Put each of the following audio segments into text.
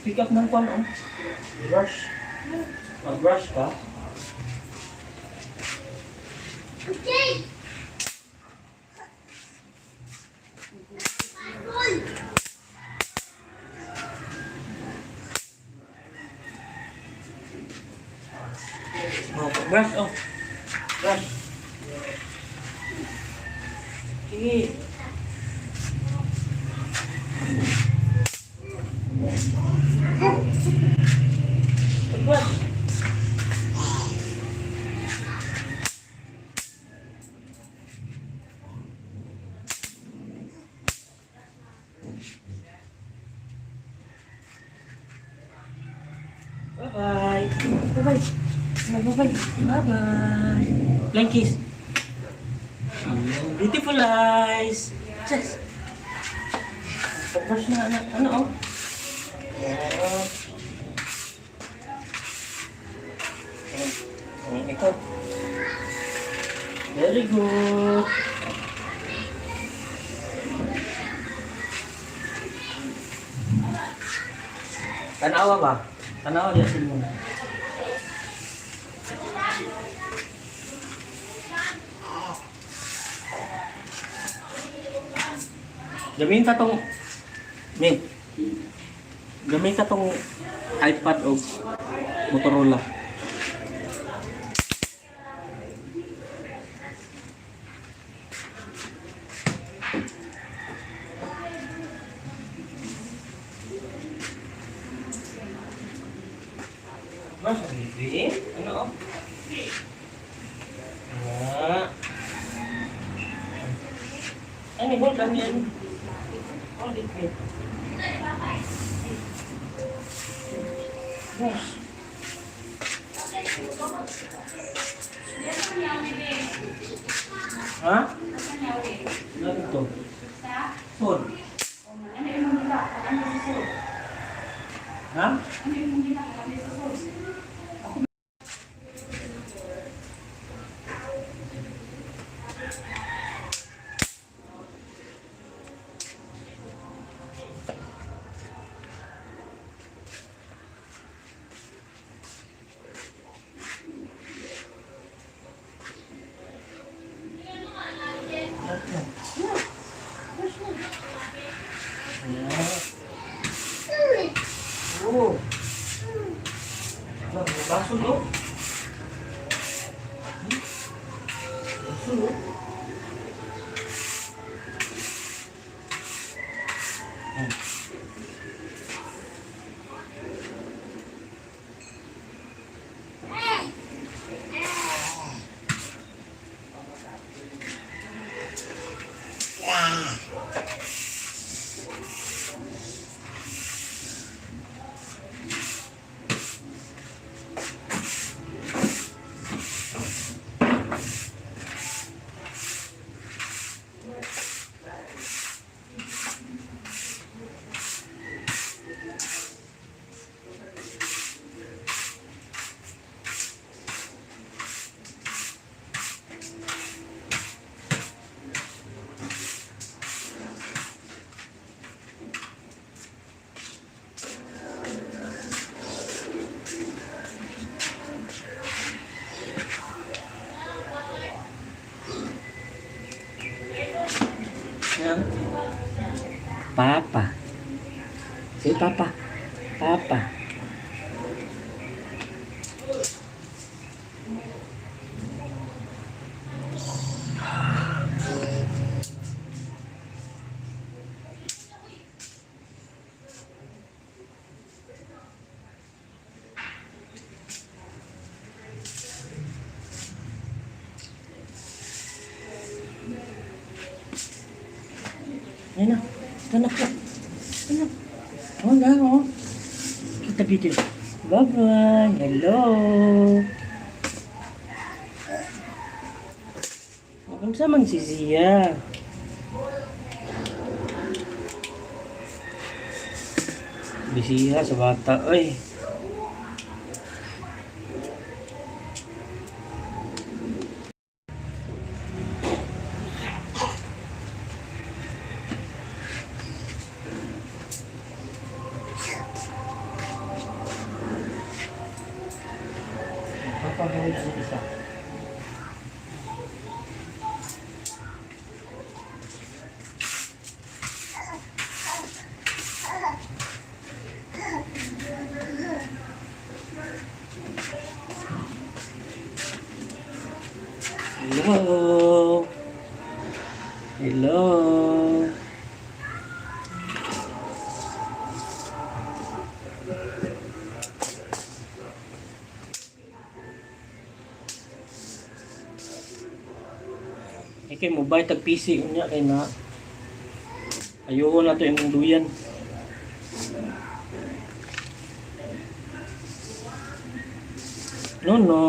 Pick up ng kwan, oh. Brush. Mag-brush ka? Okay. Goal. Oh, brush, oh. Brush. Sige. Brush. Bye-bye. Bye-bye. Bye-bye. Bye-bye. Flying kiss. Beautiful eyes. Yes. Pag-brush na, ano, ano, oh. Oh. Oh, ito. Very good. Tanawa ba? Tanawa diya sila muna. Gamitin ta tong Mi. Gamitin ta tong iPad o Motorola. Mas baby, ano oh? Ah. Ano, hold on yan. Hold it, babe. Yes. Ha? Ano ito? Food. Ha? Oo. Ano, baso no? Hmm? Baso no? Hmm. Yan. Papa. Say Papa. Papa. Yan na. Stand up na. Stand up. Oh, na, oh. Kita video. Bye-bye. Hello. Unsa man si Zia? Bisiha sa bata, oy. Papa gawin ang isa. Hello. Hello. Ikay mo buy tag PC unya kay na. Ayoko na to imong duyan. No, no.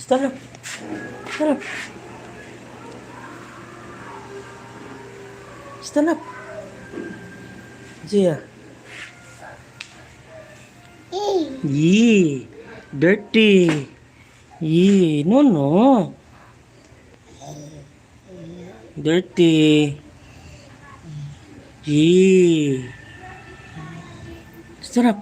Stand up. Stand up. Stand up. Zia. Yee. Dirty. Yee. No, no. Dirty. Yee. Stand up.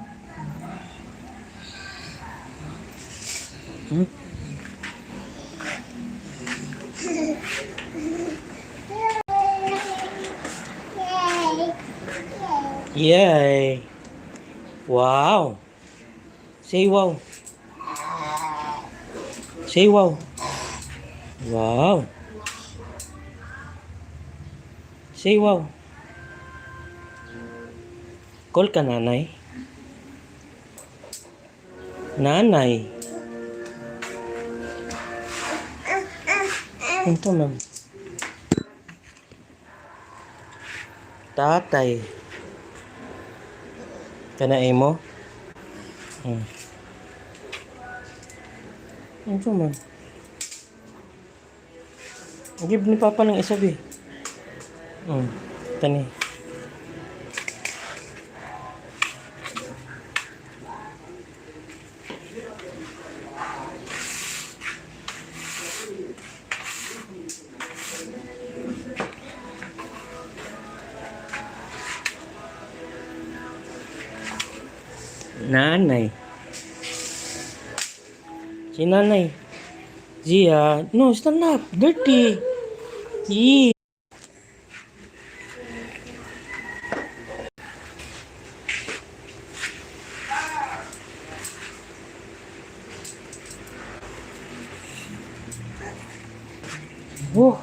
Yay. Wow. Say wow. Say wow. Wow. Say wow. Call ka, nanay. Nanay. Ito, ma'am. Tatay. Kana mo? Ito, ma'am. Give ni Papa ng isa, be. Tani. Nanay. Si nanay. Zia, no, stand up. Dirty. Yee. Oh.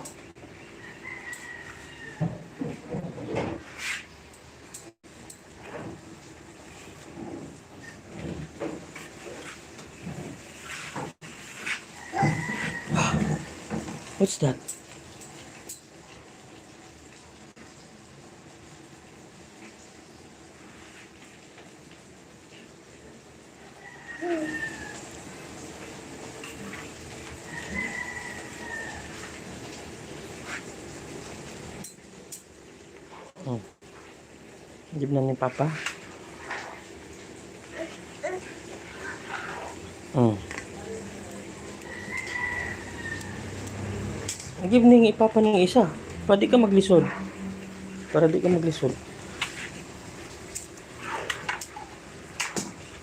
What's that? Oh. Give na ni Papa. Give ning ipapa ning isa. Para di ka maglisod. Para di ka maglisod.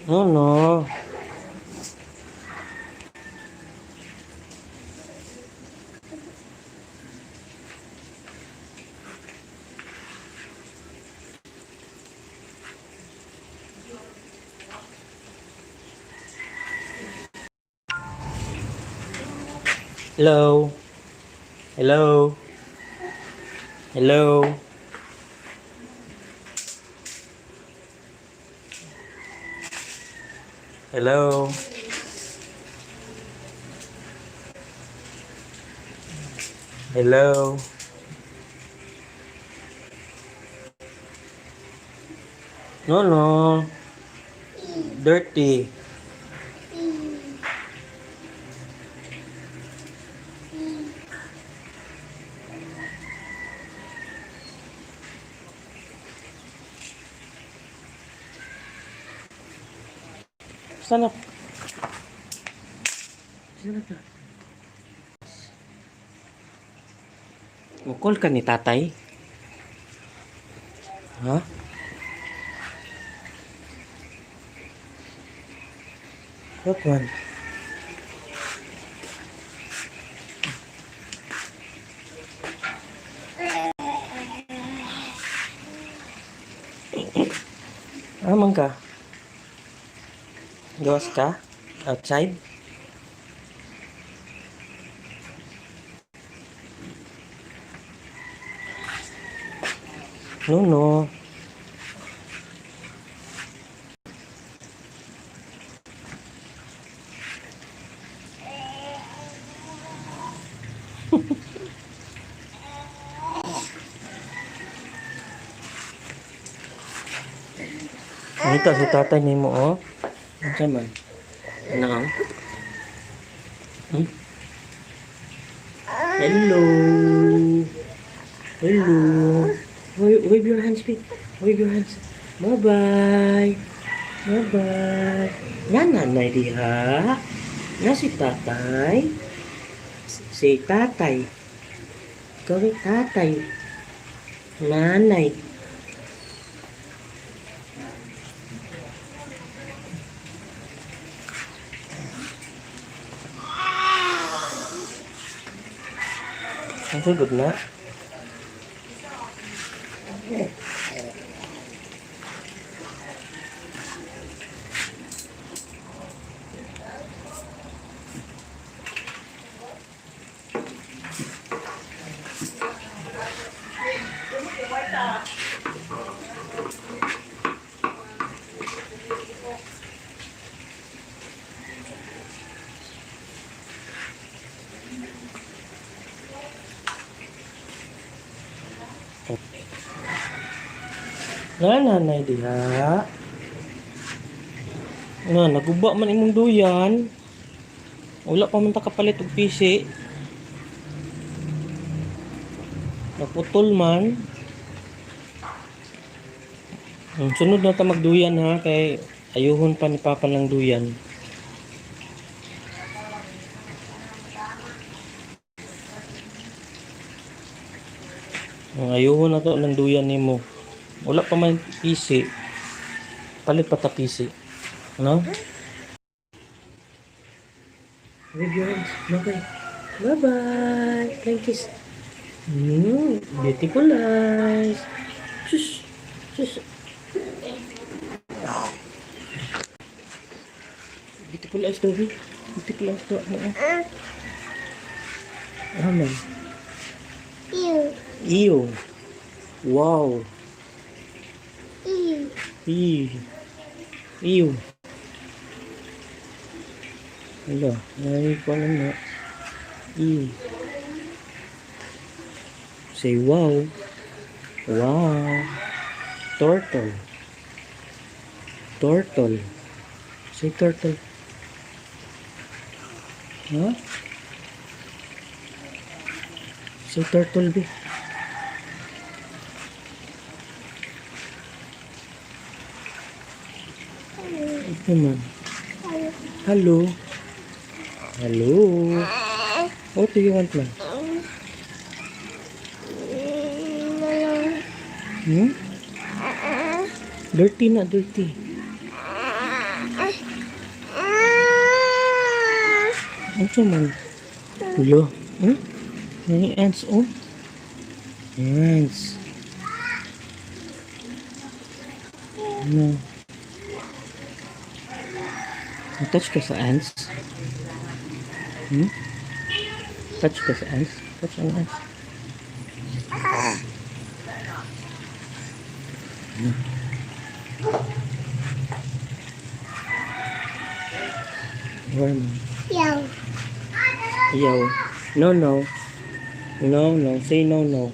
No, no. Hello. Hello. Hello. Hello. Hello. No, no. Dirty. Stand up. Stand up na. Mukol ka ni tatay? Ha? What one? Aman ka? Gawas ka? Outside? No. Ngita si tatay nimo oh. Unsa man? Ano? Hmm? Hello. Hello. Wave, wave your hands, babe. Wave your hands. Bye-bye. Bye-bye. Nananay diha. Na si tatay. Si tatay. Ikaw ay tatay. Nanay. Ang sugod na. Nananay diha. Nga, naguba man imong duyan. Wala pa man ta kapalit og PC. Naputol man. Ang sunod na ta magduyan ha, kay ayuhon pa ni Papa ng duyan. Ang ayuhon na to ng duyan nimo. Wala pa man PC. Palit pa ta PC. No? Wave your hands. Bye-bye. Bye-bye. Flying kiss. Beautiful eyes. Shush. Shush. Beautiful eyes, Dobby. Beautiful eyes, Dobby. Ano man? Ew. Ew. Wow. Ew. Ew. Ew. Hala, ay ko alam na. Ew. Say wow. Wow. Turtle. Turtle. Say turtle. Huh? Say turtle, be. Ito man. Hello. Hello. What do you want, man? Hmm? Dirty na, dirty. Ano man? Hello. Hmm? May ants, oh. Ants. Ano? Touch ka sa ants? Hmm? Touch ka sa ants? Touch ang ants. Where man? Yow. Yo. No. No. Say no. No.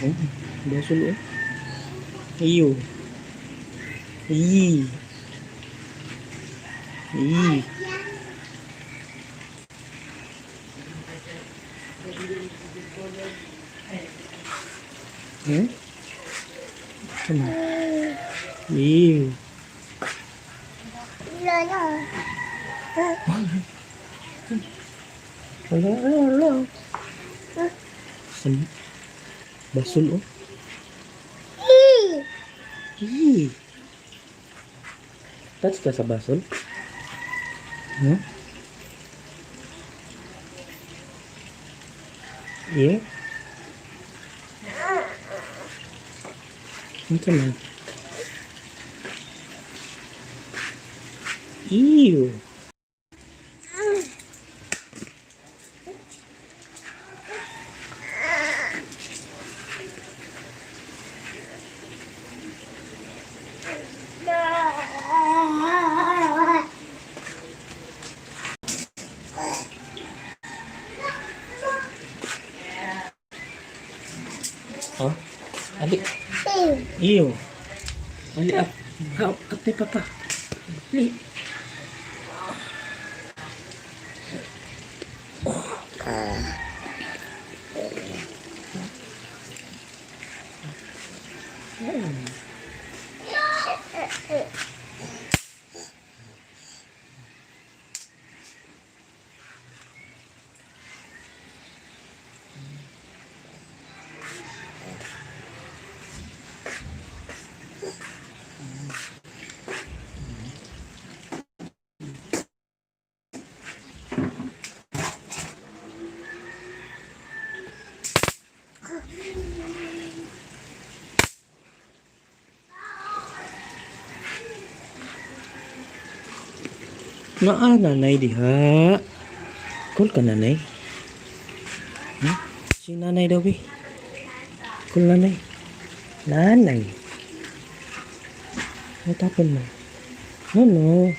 Oh, basol oh. Iyo. Ee. Ee. Hmm? Come on. Ew. Lolo. Wala, wala, wala. San? Basol, oh. Ew. Eee. Touch ka sa basol? Yeah? Ano man? Ew. Oh? Ali. Ew. Ew. Ali up. Up, up ni Papa. Ali. Naa nanay diha. Call ka nanay. Si nanay daw eh. Call nanay. Nanay. Natapon mo. No, no.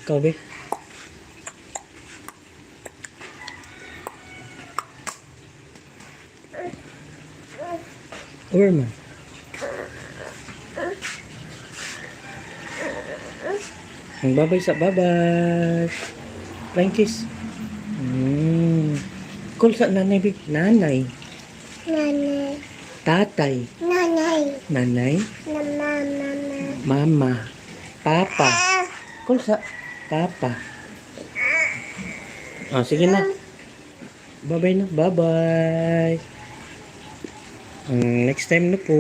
Ikaw be. Where man? Ang babay sa babay. Flying kiss. Call sa nanay, big. Nanay. Nanay. Tatay. Nanay. Nanay. Mama, mama. Mama. Papa. Call sa papa. Ah, sige na. Bye-bye na. Bye-bye. Next time na po.